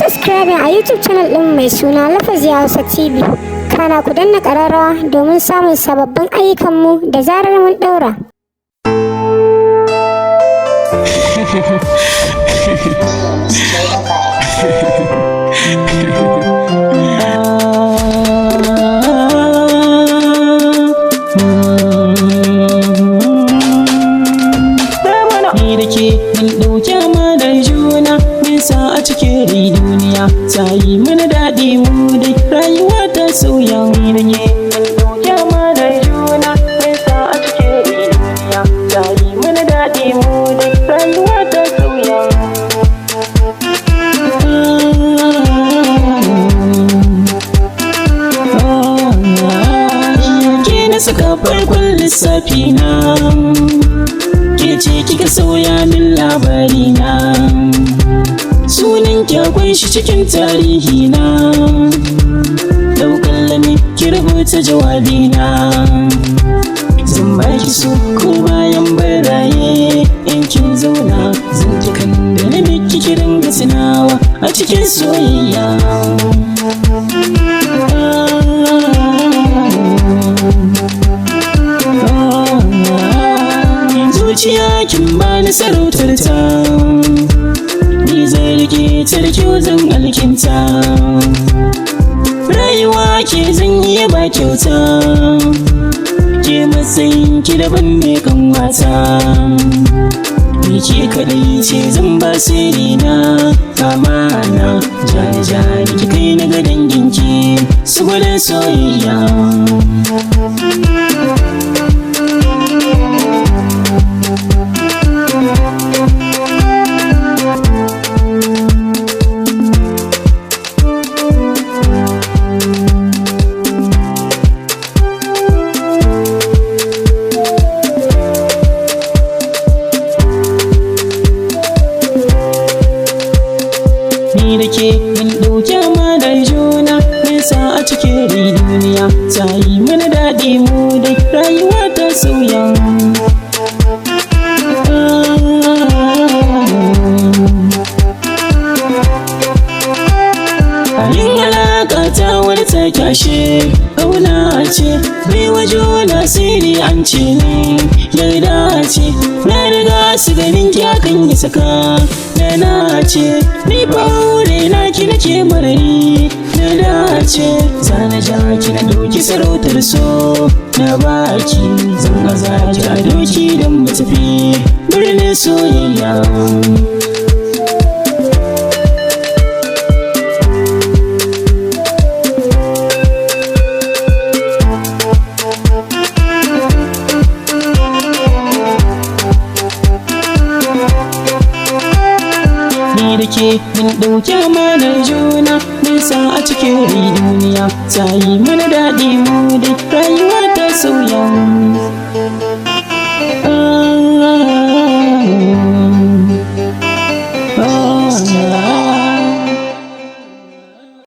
Subscribe a YouTube channel ɗin mai suna Lafazi Hausa TV. Kana ku danna ƙararrawa domin samun sababbin ayyukanmu da zarar mun ɗaura. Ni da ke mun ɗauki amanar juna, mun sa a cikin rai duniya ta yi mana daɗi, mu dai rayuwa ta sauya. Ni da ke mun ɗauki amanar juna, mun sa a cikin rai duniya ta yi mana daɗi, mu dai rayuwa ta sauya. Ke na saka farkon lissafi na, ke ce kika sauya min labari na, sunan ki akwai shi cikin tarihi na, daukan lami ki rubuta jawabi na, zan baki su ko bayan baraye in kin zauna, zan ji kan da na miki ki ringa tunawa a cikin soyayya. Zuciya kin bani sarautar ta, ni zai rike ta da kyau, zan alkinta rayuwa, ke zan iya ba kyauta, ke matsayin ki daban ne kan wata, ni ke kadai ce zan ba sirri na amana, jani jani ki kai na ga danginki su gwada soyayya. Ni da ke mun ɗauki amanar juna, mun sa a cikin rai duniya ta yi mana daɗi, mu dai rayuwa ta sauya. Yin alaƙa ta wani ta kyashe ƙauna ce, bai wa juna sirri an ce ne yarda ce, na riga su ganin ki akan yi saka na na ce, ni ba aure na ki nake marari na dace, zana ja ki na ɗauki sarautar so na baki, zan aza ki a doki don mu tafi birnin soyayya. Ni da ke mun ɗauki amanar juna, mun sa a cikin rai duniya ta yi mana daɗi, mu dai rayuwa ta sauya.